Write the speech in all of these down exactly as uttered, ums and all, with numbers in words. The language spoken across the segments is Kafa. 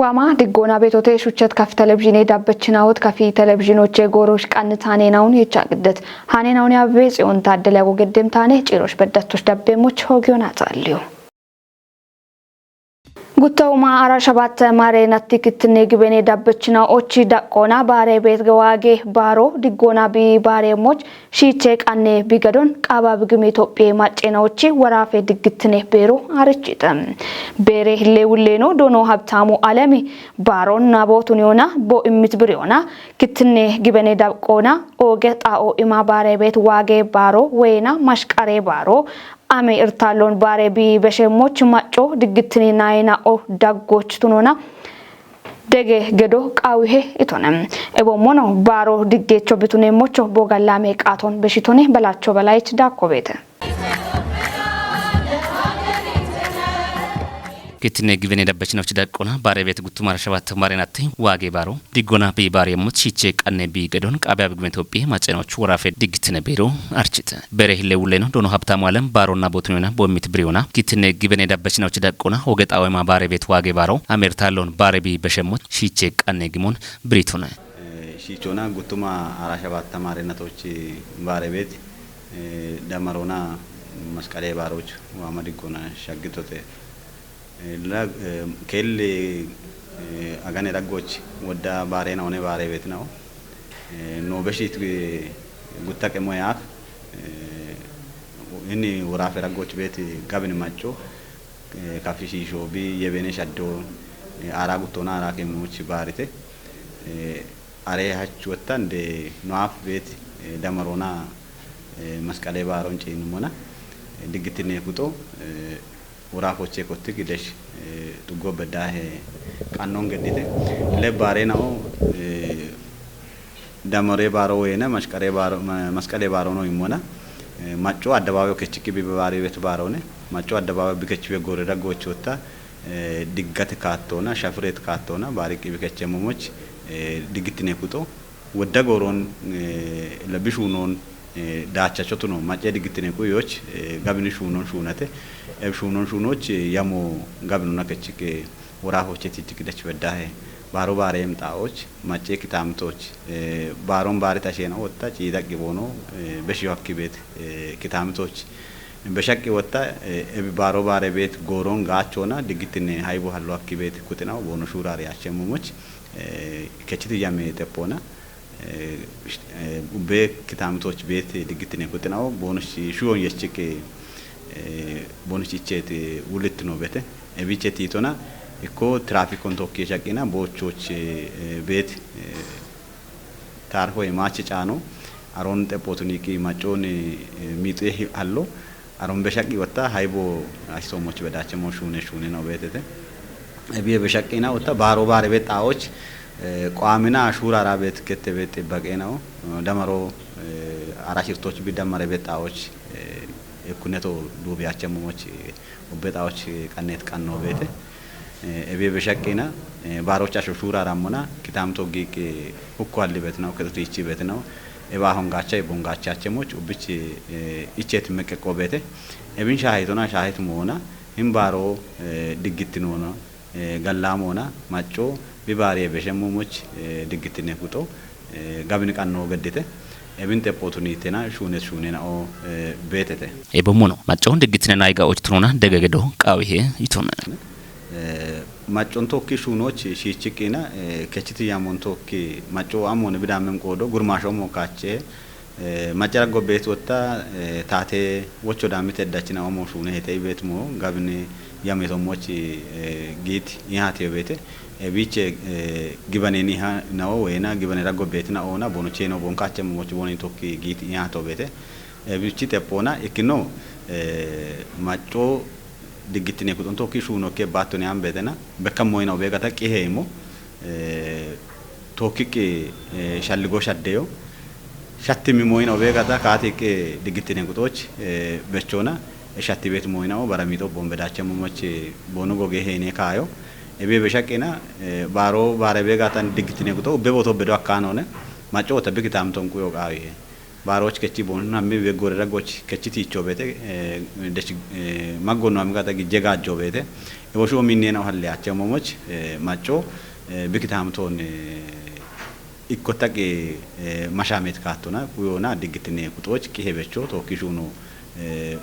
ዋማ ድጎና ቤቶቴ ሹቸት ከፍ ቴሌቪዥኔ ዳበችናዎት ከፊ ቴሌቪዥኖቼ ጎሮሽ ቀንታኔ ናውን የቻ ግደት ሀኔ ናውን ያቤ ጽዮን ታደለ ያጎ ገደምታኔ ጭሮሽ በዳቶች ዳቤሞች ሆጊዮን አጻልዩ። ጉተውማ አራ ሸባተ ማሬ ናቲ ክትኔ ግቤኔ ዳበችና ኦቺ ዳቆና ባሬ ቤት ገዋጌ ባሮ ድጎና ቢ ባሬሞች ሺቼ ቃኔ ቢገዶን ቃባ ብግም ኢትዮጵ ማጨናዎቺ ወራፌ ድግትኔ ቤሮ አርችጠ ቤሬ ህሌ ውሌኖ ዶኖ ሀብታሙ አለሚ ባሮና ቦቱን ዮና ቦ እምት ብር ዮና ክትኔ ግበኔ ዳቆና ኦገ ጣኦ ኢማ ባሬ ቤት ዋጌ ባሮ ወይና ማሽቃሬ ባሮ አሜ እርታሎን ባሬ ቢ በሸሞች ማጮ ድግትኔ ናይና ኦ ዳጎች ቱኖና ደገ ገዶ ቃዊሄ ኢቶነ ኤቦሞኖ ባሮ ድጌቾ ብቱኔ ሞቾ ቦጋላሜ ቃቶን በሽቶኔ በላቸው በላይች ዳኮ ቤተ ክትኔ ግብን የደበች ነች ዳቆና ባሬ ቤት ጉቱ ማረ ሸባት ማሬ ናት ዋጌ ባሮ ዲጎና ቢ ባሬ ሙት ሺቼ ቀኔ ቢ ገዶን ቃቢያ ብግመ ኢትዮጵ ማጨኖች ወራፌ ድግትነ ቤሮ አርችት በሬ ህሌ ውሌ ነው ዶኖ ሀብታሙ አለም ባሮና ቦትኖና ቦሚት ብሪዮና ክትኔ ግብን የደበች ነች ዳቆና ወገጣ ወይማ ባሬ ቤት ዋጌ ባሮ አሜርታሎን ባሬ ቢ በሸሞች ሺቼ ቀኔ ግሞን ብሪቱነ። Shiichoona guttuma hara shabatta maarenatochi baare beeti, eh, damaroona masqalee baaroch waama diggoona shaggitote. Eh, la, eh, keelli, eh, agane raggoch wodda baarena one baare beeti nao. Eh, no beshit gutta qemo yaaf, eh, inni woraafe raggoch beeti gabin macco, eh, kafi shiisho bi yebene shaddo, eh, ara guttona ara kemoch baarite. Eh, Are hach wottande noaf beeti, eh, damaroona, eh, masqalee baaroon ciinummona, eh, diggittinne kuxo, eh, uraafochee kotti gidesh, eh, xuggo bedaahe qannoon geddite. Le baareenao, eh, damaree baaro woyena masqalee baaro, ma-, masqalee baaroono immona, eh, macco addabaawe kechikki bi baari betu baaroone, macco addabaawe bi kechiwe goore daggochi wotta, eh, diggate kaattoona, shafireet kaattoona, baariqqi bikechemmomoch, eh, diggittine kuxo, wodda gooroon, eh, labbi shuunoon, eh, daachachotuno, macce diggittine quyoch, eh, gabini shuunoon shuunate, eb shuunoon shuunoch, eh, yamo gabinuna kechikke woraafoche tichik dech beddahe, baaro baareem xaoch, macce kitaamitoch, eh, baaroon baari tasheena wotta, ciida qiboono, eh, beshiyo hakki beet, eh, kitaamitoch, Beshaqqi wotta, eh, ebi baaro baare beet gooroon gaachoona diggittinne haybo hallo hakki beet kuxinaw boono shuuraari yaachemmomoch, eh, kechiti yame xephoona, eh, sh-, eh, ubbe kitaamitoch beet diggittinne kuxinaw boono shi-, shuyon yechik, eh, boono shicheet wulittino bete. Ebiche tiitona ikko tiraafikon tokki shaqqina boochoch, eh, beet, eh, Taarfo imaach caano, aroon xephootuniiqi maccoon, eh, miixee hi-, hallo, aroon beshaqqi wotta haybo asisoomoch bedaache mo shuune shuune no beetete. Ebiye beshaqqina wotta baaro baare beet xaoch, eh, qaamina shuurara beet kette beet xibbaqe nao, eh, damaro, eh, ara shirtoch bi dammare beet xaoch, eh, ekkuneto duubiyache momoch, eh, Ubbe xaoch qanneet qanno beete. Eh, ebiye beshaqqina, eh, baaroch asho shuurarammona, kitaamito giiqi ukko halli beetinaw, kexutichi beetinaw, eba hongaacha, eba hongaachache moch, ubbich, eh, icheet meqqeqqo beete. Ebin shaahitona, shaahit moona, hin baaro, eh, diggittinona, eh, gallaamoona, macco, bi baariye beshemmomoch, eh, diggittinne kuxo, eh, gabin qanno geddite, ebin xephootuniitena, shuunet shuunenao, eh, beetete. Ebommono, maccoon diggittinena iga och tunona dege gedo qaawihe yitona. Eh, maccon tokki shuunoch shiichiqqina, eh, kechiti yaamon tokki macco ammone bidaamen qoodo, gurmaasho mo kaache, eh, macca raggo beet wotta, eh, taate wocho daamite eddachina omo shuune hete ibeet mo, gabin yame sommoch, eh, giit ihate beete. Ebiche, eh, gibaneni ha nao wena, gibane raggo beet na ona, bono cheno bon kaache momoch boni tokki giit ihato beete. Ebichi xephoona ikkino, eh, macco diggittine kuxon tokki shuunokke baattoni an beetena, bekka moyina obegata qiheemo, eh, tokkiqqi, eh, shalligo shaddeyo, shattimi moyina obegata kaatiqqi diggittine kuxoch, eh, bechona, eh, shatti beet moyina o, bara miixo bombe daache momoch, bono goge heene kaayo, ebe beshaqqina, eh, baaro baare begatan diggittine kuxo, ubbe boto bedo akkanone, macco ota bikitaam tonquyo qaawihe. Baaroch kechi bon hammi we gorera goch kechi ticho bete, eh, dech, eh, maggono hammi gata gije gajjo bete. E woshu minne na halle ache momoch, eh, macco, eh, bikitam ton, eh, ikkotaki, eh, mashamet katona, kuyona diggitine kutoch ki hebecho to kishuno, eh,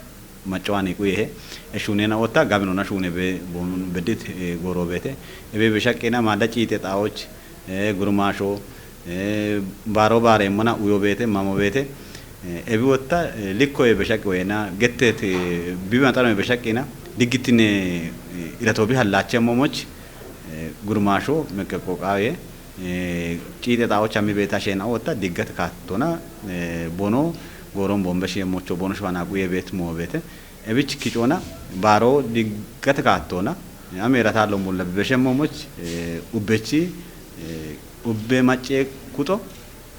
maccoani kuyehe, e shunena otta gabinona shune be, bon bedit, eh, goro bete. Ebe beshaqina mada cite taoch, eh, gurmasho, eh, baro bare mona uyo bete, mamo bete. Eh, ebi wotta, eh, likko e beshaqi wena, gettet, eh, bibi matano e beshaqina, diggitine, eh, irato bi hallache momoch, eh, gurmasho, mekke qoqawe, eh, cite taoch ami beta shena otta, diggat kattona, eh, bono, goron bombe shi mocho bono shwana kuye bet mo bete. Ebich kicona, baro diggat kattona, ami rata lo mulla beshe momoch, eh, ubbechi, eh, ubbe macce kuto,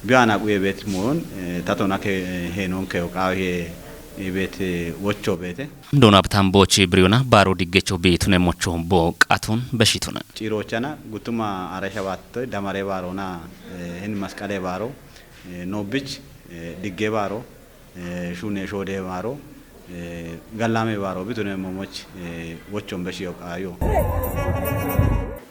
biana kuye bet mon, eh, tatona ke, eh, henon ke oqawe he, eh, bet, eh, wocho bete. Dona btambochi briona baro diggecho bitune mocho bo qatun beshitune. Cirochana gutuma aresha batto damare barona, eh, hin masqale baro, eh, nobich, eh, digge baro, eh, shune shode baro, eh, gallame baro bitune momoch, eh, wochon beshi oqayo.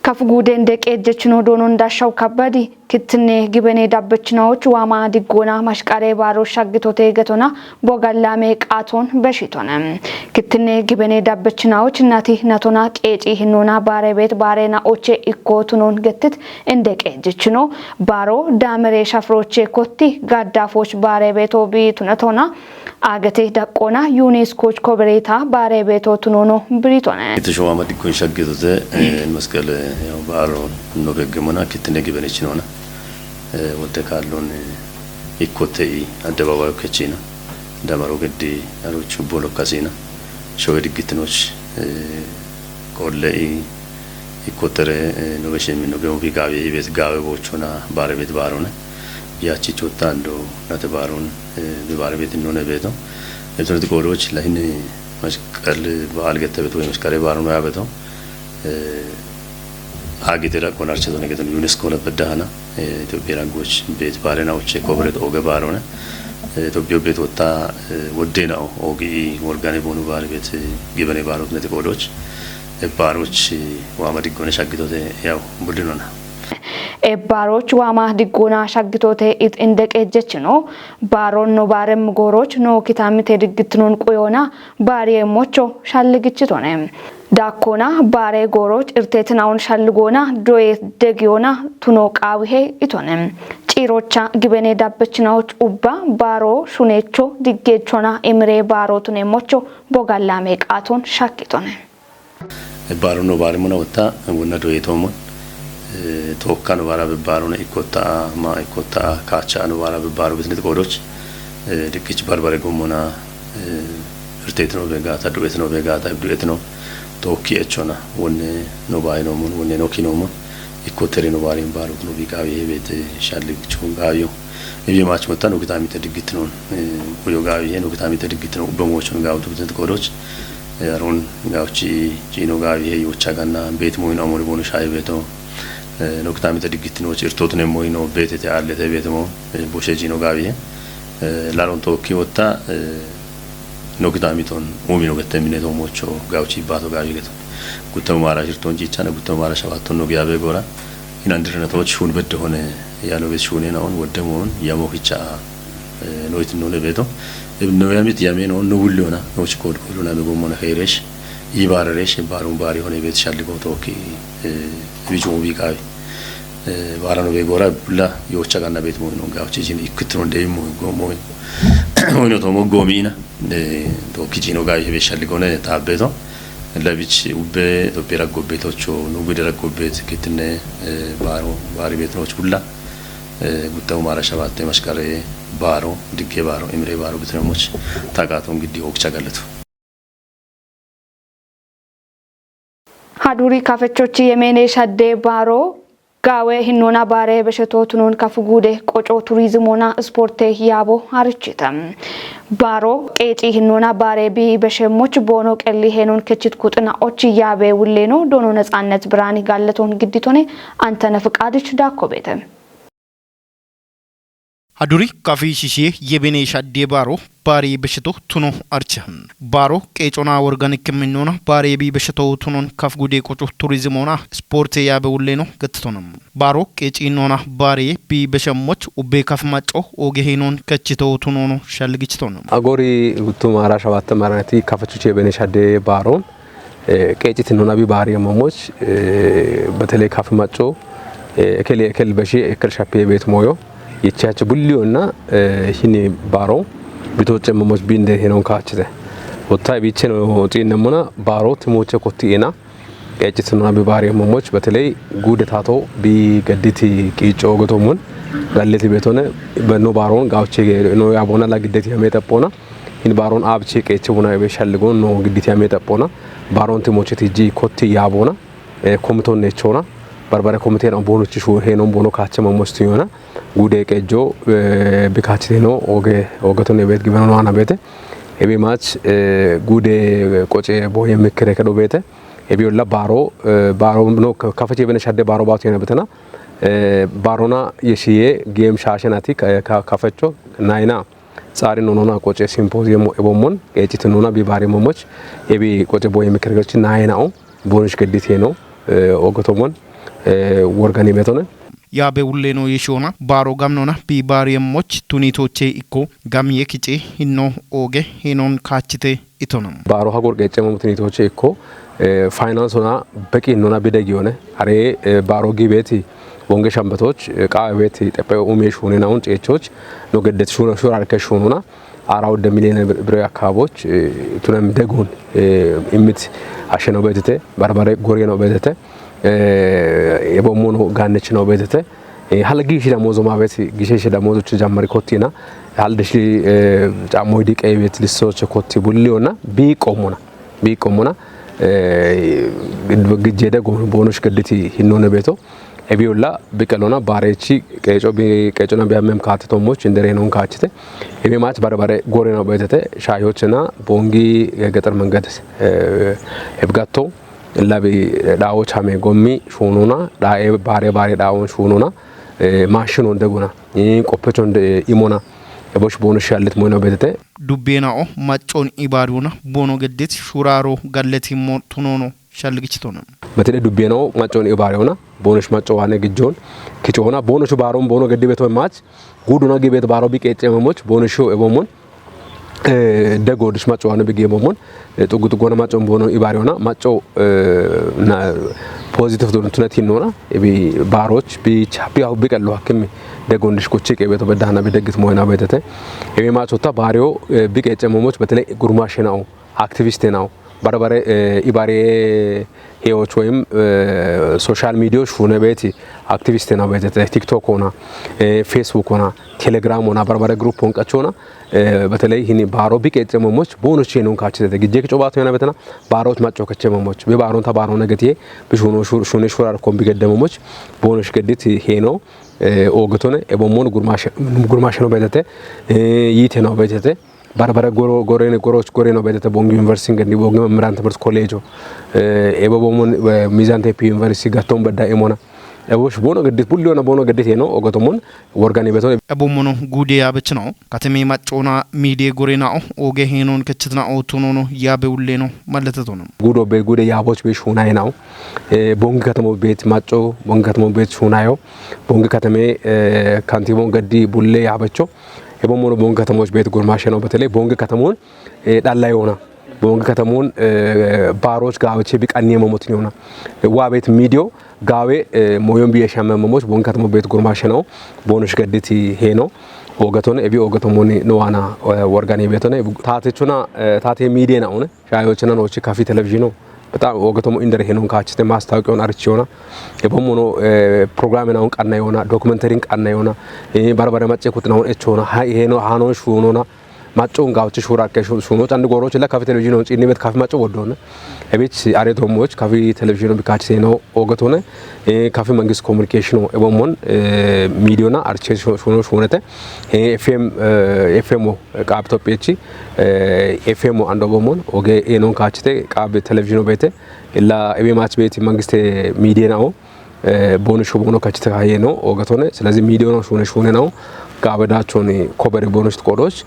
Kaf gude nde qejjechino doono Ndashaw Kabbadi, kittinne gibene dabbechinawoch waama diggoona mashqare baaro shaggitote getona bogallame qaaton beshitone. Kittinne gibene dabbechinawoch nati natona qeeci hinnoona baare beet baarena oche ikko tunon gettit inde qejjechino baaro daamere shafroche kotti gaddaafoch baare beeto biitunetona Agate daqqoona yuuniskoch kobereeta baare beeto tunono biritone. Ito showama dikkon shaggitote, eh, masqale, yaw, ba'alo no geggemona kittine gibenechinona. Eh, wodde kaallon, eh, ikkottei addabaabayo kechina. Damaro geddi arochu bolo kasina. Showe diggitinoch, eh, qolle i ikkotere, eh, no beshe minno gemo bi gaawe ibet gaawe bochona baare beet baarone. Yachichotta ando nate baaron, eh, bi baare beet none beeto. Etonti qodoch lahin mashqal ba'al getta beeto, mashqale baaron ya beeto. Eh, agitera konarche tone geton UNESCO la bedahana, eh, Ethiopia language beet baarena oche kobret oge baarone. Eh, Ethiopia beet wotta, eh, woddena o-, ogi wolgane bonu baare beet, eh, gibene baarot nete qodoch. E baaroch waama diggone shaggitote yaw buddinona. E baaroch waama diggona shaggitote it inde qejjechino, baaron no baarem gooroch no kitamite diggitnon quyona, baariye mocho shalligichitone. Dakkona baare gooroch irtetinawon shalligoona, doye degiyona tuno qaawihe itone. Ciirocha gibene dabbechinawoch ubba baaro shunecho diggechona imire baaro tune mocho bogallame qaaton shakkitone. Baaro no baare mona wotta, wonna doye tomon. Eh, tokka no baara be baaro na ikkotta, ma ikkotta, kacha no baara be baaro bisnet qodoch. Eh, dikkich barbare gommona, eh, irtetino be gaata, du'etino be gaata, du'etino. Tokki echona, wonne no baay no mon, wonne no kino mon. Ikkotteri no baare baaro no bi gaawi hebete shalli chun gaayo. Ebi mach motta no kitamite diggitino. Eh, uyo gaawi he no kitamite diggitino. Ubbe mochon gaawi to bisnet qodoch. Eh, aron gawchi chino gawi he yocha ganna bet moyno amori bonu shaye beto. Eh, no kitamite diggitino chirtotune moyno betete allete beto mo, eh, boshe chino gawi he. Eh, laron tokki wotta, eh, no kitamiton umi no gette mine to mocho gawchi bato gawi geto. Gutta mara shirton chichana, gutta mara shabaton no giyabe gora. Inandirna to chun bedde hone, ya no bet shune na on, wodde mo on, ya mo kicha, eh, no itin no ne beto. Eb no yamit yame no, no wulli ona, no chikod kodona me gomona heresh. Ibareresh, barun bari hone bet shalli go toki, eh, bichun bi kawi. Eh, bara no be gora bulla, yocha ganna bet mo no gawchi jin ikkitron de mo go mo. Mo no to mo gomina, eh, to kichino gawi be shalli go ne tabeto. Labich ubbe to pera gobbe to cho, no gudera gobbe kitne, eh, baro, bari bet no chulla. Eh, gutta umara shabatte mashkare baro, digge baro, imre baro bitne moch. Tagaton giddi okcha gallatu. Haduri kafechochi yemene shadde baro, gawe hinnona bare besheto tunon kafu gude qoco turizimona sporte yabo harichita. Baro qeci hinnona bare bi beshe moch bono qelli henon kechit kuxina ochi yabe wulleno dono Netsannet Birani galleton gidditone Antene Fiqadich dakko bete. Haduri kafi shishiye yebene shadde baro bare besheto tuno archa. Baro qecona worgan kiminona bare bi besheto tunon kaf gude qoco turizimona sporte yabe ulleno gattonam. Baro qecinona bare bi beshamoch ubbe kaf maco oge henon kachito tunono shalgichtonam. Agori guttumara shawatte maranati kafachuche bene shadde baro qeecitinona bi baari yemmomoch, betele kafi macco ekeli ekel beshi ekel shapi bet moyo yichachi bulliyonna hini baro bitoche momoch binde henon kachite. Otta bicheno xinnemona baro timoche kotti ina qeecitinona bi baari yemmomoch betele gude tato bi gadditi qico gotomun galleti betone benno baron gauche no yabona la giddeti yame tapona. Hin baaron aabchi qeechi buna ebe shalligon no gidditi ame xaphona. Baaron timochiti ji kotti yaabona. Komiton nechona. Barbare komiten on bonuchi shu henon bono kaache mamosti yona. Gude qejo bikachite no oge ogaton ebet gibano no anabete. Ebe mach gude qoce boye mikire kedo bete. Ebe olla baro baro no kafache bene shadde baro batu yana betena. Barona yeshiye game shashenati kafacho naina. Xaari nonona qoce simpoziyeemo ebommon qeeciti nona bi baari momoch ebi qoce boye mikirgochi naayina'o bonish geddit yeno ogotomon worgani betone. Yaabe ulleno yeshona baaro gamnona bi baari yemmoch tunitoche ikko gamiye kice hinno oge henon kaachite itonam. Baaro hagor qeecemo tunitoche ikko finance ona beqi nona bide giyone are baaro gibeti Wonge shambatoch qaawe beeti xeppe ume shuunena un ceechoch no geddet shuuna shuura arke shuununa aara wudde milyene bire akkaboch tunem degun immit asheno beetete barbare goreno beetete ebommono gaannechino beetete hala giishi damozo maabet giisheshi damozoch jammari kottina haldeshi caammoydi qeybet lissoche kotti bulliyonna biiqommona biiqommona gijjede boonosh gedditi hinnoone beeto Ebi olla biqelona baarechi qeeco bi qeecona bi amem kaate tommoch indereenon kaachite. Ebi maach bare bare goreno beetete shaayochena bongi geter menged ebgatto labi dhaawoch hame gommi shuununa dhaae baare baare dhaawon shuununa maashinon deguna qoppechon imona ebosh boono shallet moyno beetete. Dubbena'o maccon ibaaduna boono geddit shuraro gallet himmo tunono shalligichitona. Betele dubbiyeno maccoon ibaarewona boonosh macco waane gijjoon kicoona boonoshu baaroon boono geddi beto maach guuduna gibet baaro bi qeecceememoch boonoshu ebomon dego dish macco waane bigi ebomon xuggu xuggona maccoon boono ibaarewona macco na positive dun tunet hinnoona ebi baaroch bi chapi ahu bi qallo hakkimi degon dish kuchi qeebeto beddahana bi deggit moyna betete ebi maachota baariyo bi qeecceememoch betele gurmaashena'o activist now barbare ibare hewoch woyim social media shune beti activist na beti TikTok ona Facebook ona Telegram ona barbare group on qachona betele hini baro bi qeccemo moch bono chenon kachete gijje ke cobato yana betena baro macho kachemo moch be baro ta baro na getiye bi shuno shune shurar kon bi geddemo moch bono shgeddit heno ogetone ebomon gurmashe gurmashe no betete yite no betete Barbara Goro Gorene Goroch Goreno Bedete Bongi University Ngendi Bongi Memiran Timirti Kolejo Ebo Bomon Mizan Tepi University Gatton Bedda Emona Ebosh Bono Gedit Bulliyona Bono Gedit Yeno Ogotomon Worgani Beto Ebo Mono Gude Yabechno Kateme Machona Mide Gorenao Oge Henon Kechitnao Tunono Yabe Ulleno Maletetono Gudo Be Gude Yaboch Be Shuna Enao Bongi Katamo Bet Macho Bongi Katamo Bet Shunayo Bongi Katame Kantibon Gaddi Bulle Yabecho Ebo mono bongi katamoch bet gurmashe no betele bongi katamun dalla yona bongi katamun baroch gaweche bi qanni momotin yona wa bet midiyo gawe moyon biye shamme momoch bongi katamo bet gurmashe no bonush gadditi heno ogaton ebi ogaton moni no wana worgani betone tate chuna tate midiye na one Shayochena nochi kafi televizhino በጣም ወገተሞ እንደረ ሄኖን ካችተ ማስታወቂያውን አርቺዮና የቦሞኖ ፕሮግራም ናውን ቀና የሆና ዶክመንተሪን ቀና የሆና በርበረ መጨ ኩት ናውን ኤች ሆና ሄኖ ሃኖን ሹኖና ማጮን ጋውች ሹራ ከ ሹኖች አንድ ጎሮች ለ ካፊ ቴሌቪዥን ሆን ጺኒ ቤት ካፊ ማጮ ወዶነ እቤች አሬ ቶሞች ካፊ ቴሌቪዥን ቢካች ሴኖ ኦገት ሆነ ካፊ መንግስት ኮሙኒኬሽን ሆ ኤቦሞን ሚዲዮና አርቼ ሹኖ ሹነተ ኤፍኤም ኤፍኤም ቃብ ኢትዮጵያቺ ኤፍኤም አንዶ በሞን ኦገ ኤኖን ካችቴ ቃብ ቴሌቪዥኖ ቤቴ ኢላ ኤቤ ማች ቤት መንግስቴ ሚዲየ ናኦ ቦንሹ ቦኖ ካችቴ ካየ ነው ኦገቶነ ስለዚህ ሚዲዮ ነው ሹነ ሹነ ነው Gaabedachon kobere bonoch qodoch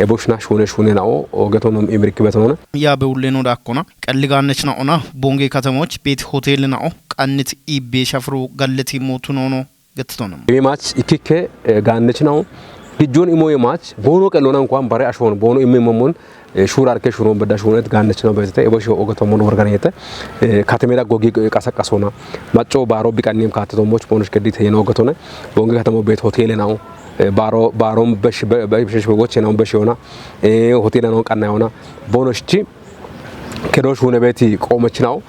eboshna shune shune nao ogeton imrikibet none. Yabe ulle no dakkona qalli gannech naona bonge katamoch bet hotel nao qannit ibbe shafro galleti motu nono gettono. Imi mach ikike gannech nao gijjon imo mach bono qellona inkuan bare ashon bono imi momon shurar ke shuron beda shunet gannech no betete ebo sho ogeton mon worganete katemeda gogi qasaqasona macco baro biqannim kateto moch bonoch gedit yeno ogetone bonge katamo bet hotel nao baro baron besh besh woche nao besh yona hotel nao qanna yona bonoch chi kedo shune beti qomech nao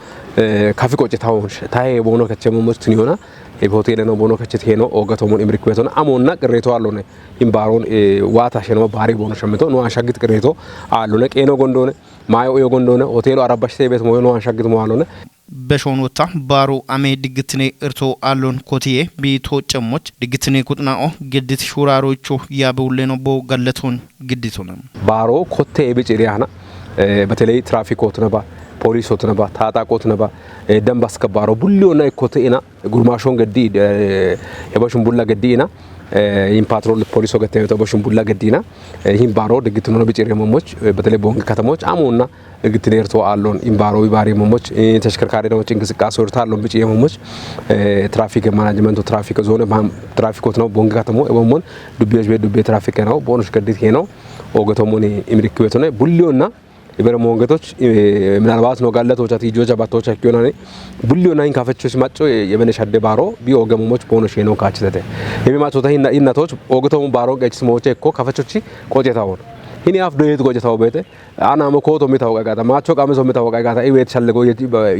kafi qoce tawo tahe bono keche momoch tun yona e hotel no bono keche heno ogeton mon imrikibet ona amonna qirreto allone in baron wata sheno bari bono shameto no ashagit qirreto allone qeno gondone mayo uyo gondone hotel arabashte bet moyo no ashagit mo allone. Beshon wota baro ame diggitine irto allon kotiye bi to cemmoch diggitine kutnao geddit shurarocho yabe ulle no bo galleton gidditona. Baro kotte ebi ciriyana በተለይ ትራፊክ ወትነባ ፖሊስ ወትነባ ታጣቅ ወትነባ ደንብ አስከባሮ ቡሊዮና ይኮትኢና gurmashon geddi eboshun bulla geddi ina in patrol polis ogete eboshun bulla geddi ina hin baro diggitun no bicir momoch በተለይ bonge katamoch amonna diggitun erto allon in baro bibari momoch ተሽከርካሪ ነው እንቅስቃሴ ወርታ allon bicir momoch traffic management traffic zone traffic ወትነው bonge katamo ebomon dubbiyoch be dubbe traffic ነው bonoch geddit heno ogeton mon imrikibet one bulliyona ibere mongetoch ምናልባት no galletoch ati ijocha batocha kiyonane bulliyona hin kafechoch macco yemene shadde baro bi oge momoch bono sheno kachitete imi machota hin innatoch ogeton baro qechis moche ko kafechoch qoce tawo hini af doyet qoce tawo bete ana mo koto mitawo qagata macho qamiso mitawo qagata iwet shalle go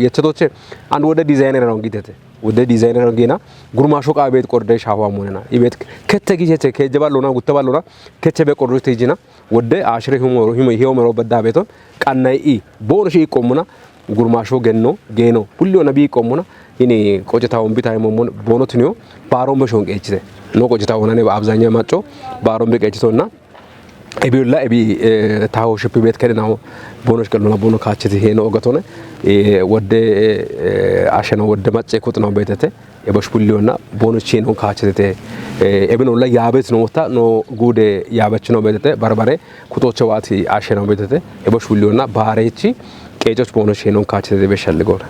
yechetoche and wode designer no gitete wode designer no gina gurmasho qabet qorde shawa monena ibet kette gichete kejeballona guttaballona keche be qorde tijina wodde ashire hiyo mero bedda beton qannay i bono shi iqqommuna gurmasho genno geeno hulliyoona bi iqqommuna hini qoceta hombita himommon bono tuniyo baaron be shonqeechite no qoceta wonane abzanya macco baaron be qeechitonna ebi olla ebi taho shippi beet kedhinawo bono shiqellona bono kaachchiti heeno ogatone wodde asheno wodde macce kuxinawo beetete ebosh bulliyonna bono chieno kaachchitete ebin olla yaabet no wota no guude yaabechino beetete barbare kuxoche waati asheno beetete ebosh bulliyonna baarechi qeecoch bono chieno kaachchitete beshalligona.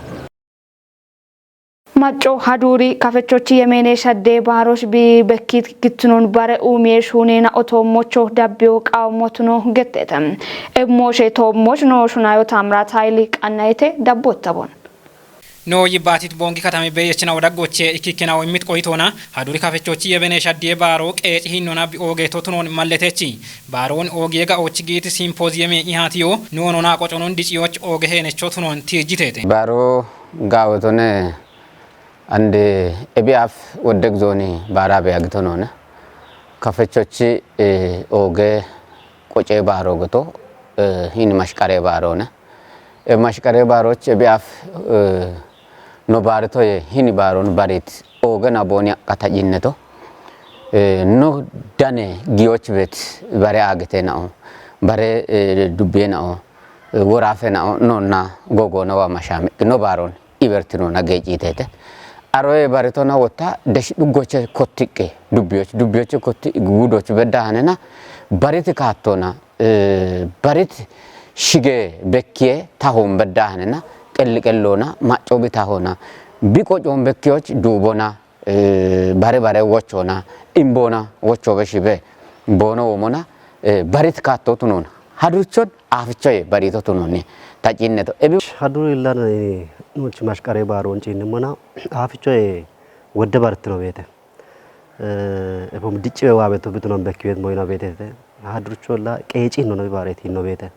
Macco haduuri kafechochi yemeene shadde baarosh bi bekkit gittunon bare umiye shuunena otoommocho dabbiyo qaawmotuno gettete. Ebmooshe toommoch no shunayo Taamiraat Hayili qannayete dabbottabon. No yibbaatit boongi katami beeyechina wodaggoche ikkikkinawo immit qoyitoona haduri kafechochi yebeneesh addiye baaro qeeci hinnona bi ooge totunoon malletechi baaroon oogiye gaochi giiti simpooziyeme ihaatiyo noonona qoconon diciyoch ooge heenecho tunoon tiijjiteete. Baaro gaawotone ande ebi'aaf woddeg zooni baara beya gitonoona kafechochi ooge qoce baaro goto hini mashqare baaroona. Mashqare baaroch ebi'aaf no baaritoye hini baaron barit oogena booni aqqa tacinneto no dane giyoch bet bare aagete nao bare dubbiye nao worafe nao nonna gogonowa mashameq no baaron ibertinona geecitete. Aroye baritona wotta desh dhuggoche kottiqqe dubbiyoch dubbiyoche kotti gudoch bedda hanena bariti kaattona barit shige bekkiye tahon bedda hanena qelli qellona macco bi tahona bi qocoon bekkiyoch duubona bare bare wochona imbona wochobe shibe boono womona barit kaatto tunona hadurchon aafichoye barito tunoni tacinneto ebi haduri illana nuchi mashqare baaron ciinnimona aafichoye wodde bartino beete Efom dicciwe waabeto bitunon bekkiwet moyino beetete. Hadurcholla qeeci hinnono bibaareeti hinno beete.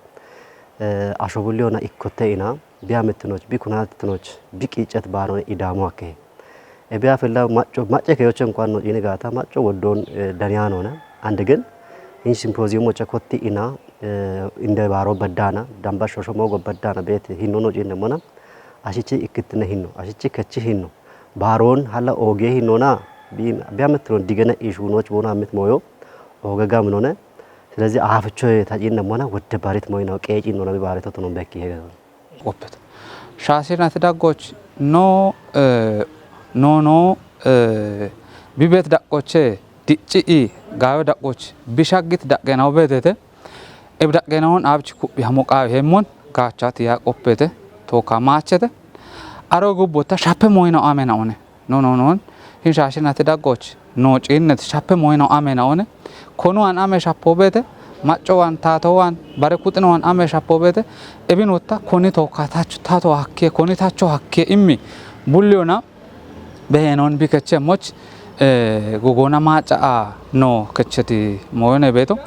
Asho bulliyona ikkotte ina biya mettinoch bi kunatinoch bi qiiccet baarone idaamo akke. Ebiya fella macco macce keyochen kwanno ini gaata macco woddon daniyanona. Ande gen hin simpoziyemocha kotti ina inde baaro baddana damba shosho moogo baddana beete hinnono cinne mona. Ashichi ikkittine hinno ashichi kechi hinno. Baaroon hala ooge hinona biya metron digena ishunoch wona mit moyo ooge gam none. Silezi aafichoye tacinne mona wodde barit moyino qeeci nona bi baarito tunon bekki hege. Woppet shaasirnati daggoch no no no bibet daggoche dicci i gaawe daqqoch bishaggit daqqeenawo beetete. Ebi daqqeenawon aabchi kuphi hamo qaawi heemmon gaachati yaa qoppeete tooka maachete. Aro gubbotta shappe mooyinawo amenaone. No, no, non. Hin shaashinati daqqoch. No ciinnet shappe mooyinawo amenaone. Konuwan ame shappo beete. Maccowan, taatowan, bare kuxinowan ame shappo beete. Ebin wotta koni tooka tacho, taato hakke, koni tacho hakke immi. Bulliyona behenon bi keche moch, eh, gogona maaca a no kecheti mooyone beeto.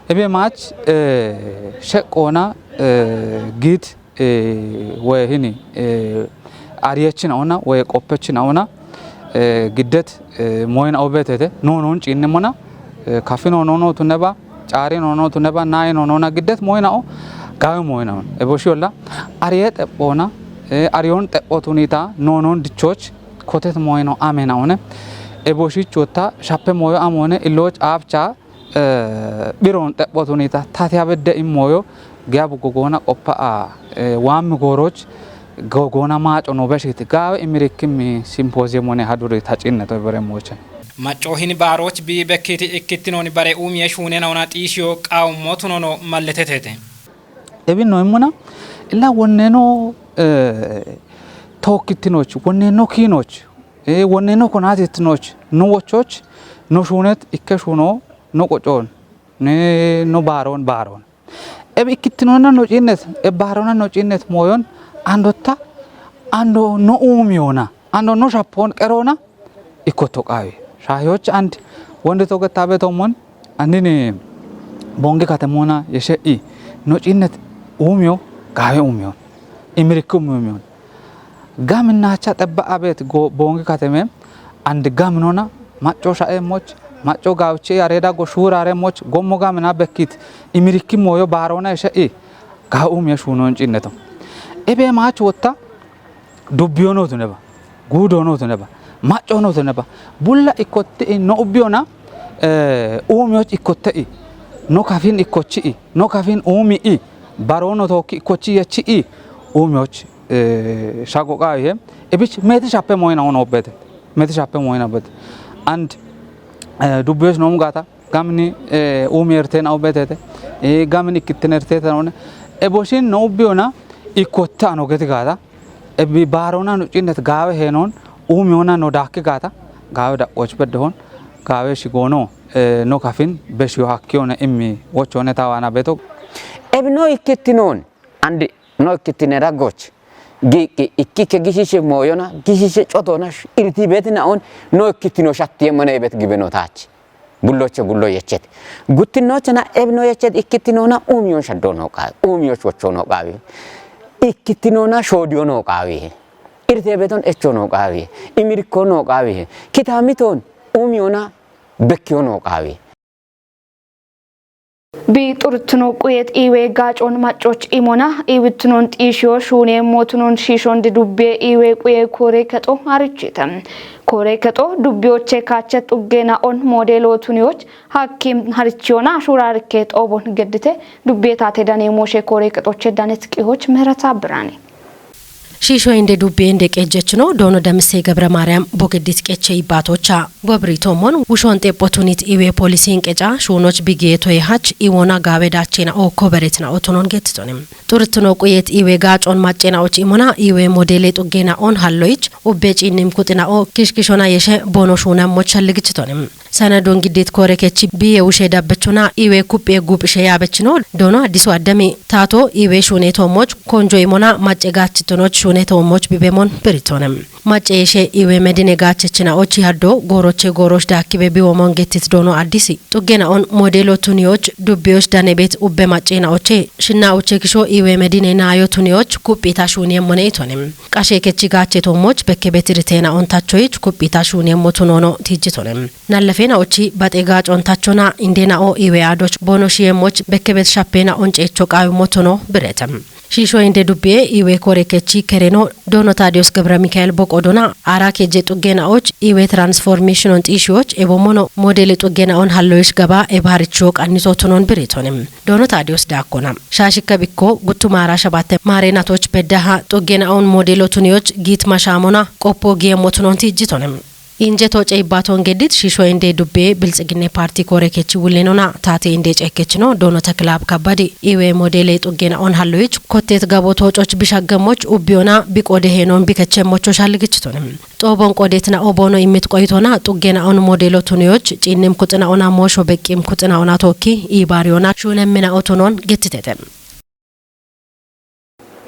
Ebe maach, eh, sheqqoona, eh, giit, eh, we hini, eh, ariyechinaona, we qoppechinaona, eh, giddet, eh, mooyina obeetete, noonon ciinnimona, eh, kafino noono tuneba, caari noono tuneba, nayi noonona giddet mooyinao, gaawe mooyinaon. Eboshi olla, ariye xephoona, eh, ariyon xepho tunita, noonon dichoch, kotet mooyino amenaone. Eboshichota, shappe mooyo amone, illoch aabcha, eh, biron xepho tunita, tati abedde immooyo, giya bu gogona qoppa a, eh, waammi gooroch, gogona maaco no beshiti, gaawe imirikkim simpooziyemone haduri tacinneto bere moochen. Maccoohin baarooch bii bekkiti ikkittinooni bare uumiye shuunenahona xiishiyo qaawummo tunono malletetete. Ebin no immuna, illa wonneno, eh, tookkittinoch, wonneno kiinoch, eh, wonneno konaatittinoch, no wochoch, no shuunet ikke shuuno, no qocoon, ne, no baaroon, baaroon. Eb ikkittinonna no ciinnet, eb baarona no ciinnet mooyon, andotta, ando no uumiyona, ando no shappoon qeroona, ikkotto qaawi. Shaahiyoch and wondi togettabe tommon, andini bongi katemona yeshe'i, no ciinnet uumiyo, gaawe uumiyon, imirikki uumiyon. Gaminnacha xebba abet go-, bongi kateme, and gaminona, macco sha'emoch, macco gaawche yareda go shuuraremmoch, gommo gamina bekkit, imirikki mooyo baaroona yeshe'i, gaawe uumiyo shuunon ciinneto. Ebe maach wotta, dubbiyono tuneba, guudono tuneba, maccono tuneba, bulla ikkotti no ubbiyona, eh, uumiyoch ikkotte i, no kafin ikkochi i, no kafin uumi i, barono tookki ikkochi yechi i, uumiyoch, eh, shago qaawihe, ebich meeti shappe mooyina ono bete, meeti shappe mooyina bete. And, eh, dubbiyoch nomu gaata, gamni, eh, uumi ertena ubetete, eh, gamni ikkittine erteta none. Eboshin no ubbiyona ikkotta ano geti gaata. Ebi baarona no ciinnet gaawe heenon, uumiyona no daakki gaata, gaawe daqqooch beddohon, gaawe shigoono, eh, no kafin, beshiyo hakkiyona immi wochone tawaana beto. Ebi no ikkittinoon, and no ikkittine raggoch. Giiqqi ikkikke gishishe mooyona, gishishe cotona, sh-, irti betina'on, no ikkittino shattiyemmone ebet gibeno taach. Bulloche bullo yechet. Guttinnochena ebno yechet ikkittinoona uumiyon shaddo noo qaawi. Uumiyoch wocho noo qaawi. Ikkittinoona shoodiyo noo qaawi. Irte beton echo noo qaawi. Imirikko noo qaawi. Kitamiton uumiyoona bekkiyo noo qaawi. Bi xurtino quyet iwe gaacon maccoch imona iwittinon xiishiyo shuune mootunon shiishon didubbe iwe quye koore kexo harichite. Koore kexo dubbiyoche kaachet xuggena'on moodelo tuniyoch hakkim harichiyona shuurarikke xoobon geddite dubbe taate dane mooshe koore kexoche danet qihoch Mehreta Birane. Shiisho inde dubbe inde qejjechino doono Damise ገብረ ማርያም bogeddit qeche ibbaatocha. Gobri toomon wushon xepho tunit iwe poolisiin qeca shuunoch bigiye toye hach iwona gaawe daachena o koberetna o tunon gettitonim. Xurtino quyet iwe gaacon maccena'och imona iwe moodele xuggena'on halloyich ubbe ciinnim kuxina'o kishkishona yeshe boono shuunammoch shalligichitonim. Sanadun giddit koore kechi biye wushe dabbechona iwe kuphiye guphishe yaabechino doono Addisu Addami taato iwe shuune toommoch konjo imona macce gaachitonoch shuune toommoch bibemon biritonem. Macce yeshe iwe medine gaachechina'ochi haddo gooroche gooroch daakkibe biwomon gettit doono Addisi. Xuggena'on moodelo tuniyoch dubbiyoch danebet ubbe maccena'oche shinna'oche kisho iwe medine naayo tuniyoch kuphita shuuniyemmone itonem. Qashe kechi gaache toommoch bekkebet iritena'on tachoyich kuphita shuuniyemmo tunono tiijjitonem. Nallafena'ochi baxe gaacon tachona indena'o iwe aadoch boono shiyemmoch bekkebet shappena'on ceecho qaawimmo tuno biretem. Shiisho inde dubbiye iwe koore kechi kereno doono Taadiyoos ገብረ ሚካኤል boqo dona aara keje xuggena'och iwe transformationon xiishiyoch ebo mono moodele xuggena'on halloyish gaba eba harichiyo qanniso tunon biritonem. Doono Taadiyoos daakkona. Shaashikka bikko guttu maara shabatte maare natoch beddaha xuggena'on moodelo tuniyoch giit mashaamona qoppo giyemmo tunon tiijjitonem. Inje tooce ibbaaton geddit shiisho indee dubbee biltsiginne paartii koore kechi wullenona taate indee ceekkechino doono Tekilaab Kabbadi. Iwe moodeele xuggena on halloyich kotteet gabo toococh bishaggemmoch ubbiyona biqoode heenoon bikechemmocho shalligichitone. Xoobon qoodeetina oboono immit qoyitona xuggena on moodeelo tuniyoch ciinnim kuxina ona moosho beqqim kuxina ona tookki iibaariyona shuunemmina otunoon gettitete.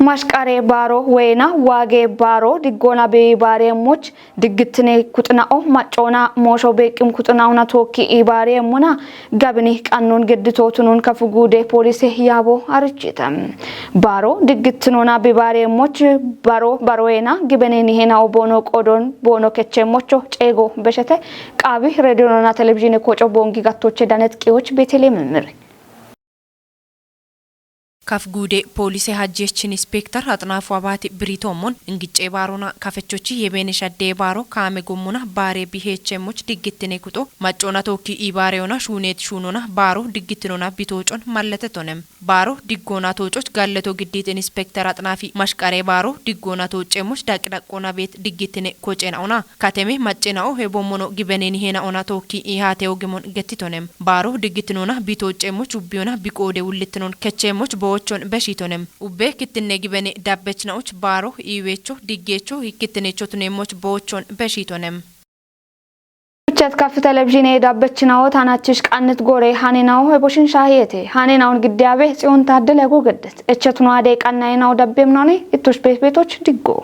Mashqare baaro woyna waage baaro diggoona bi baareemmoch diggittine kuxinao maccoona moosho beeqqim kuxinauna tookki i baareemmona gabini qannoon gedditootunoon kafu guude poolise yaabo arichita. Baaro diggittinoona bi baareemmoch baro baroyena gibeneni hena oboono qoodoon boono kechemmocho ceego beshete qaabi rediyonona televizhiine koco boongi gattoche danet qiyoch Beeteleem Mimir. Kaf guude poolise hajjeechin inspekter Axnaafu Abaati Biriitoommon ingicce baarona kafechochi yebeene shaddee baaro kaame gommona baare biheechemmoch diggittine kuxo maccoona tookki iibaareyona shuuneet shuunona baaro diggitinona bitoocon mallatetonem. Baaro diggoona toococh galleto giddiit inspekter Axnaafi mashqare baaro diggoona toocceemmoch daqdhaqqona beet diggittine kocenaona kateme maccenao heboommono gibeneni heenaona tookki ihaate ogimon gettitonem. Baaro diggitinona bitoocceemmoch ubbiyona biqoode wullittinon kechcheemmoch boochon beshiitonem. Ubbe kittinne gibene dabbechnaoch baaro iiweecho diggeecho ikkittineecho tuneemmoch boochon beshiitonem. Uchet kaf televizhiine dabbechnaoch taanachish qannit goore hanenaoch eboshin shaahiyete. Hanenaoun giddiyaabe Tsiyoon Taaddele googeddet. Echetnoo adee qannayenaoch dabbeemnaone ittosh beet beetoch diggo.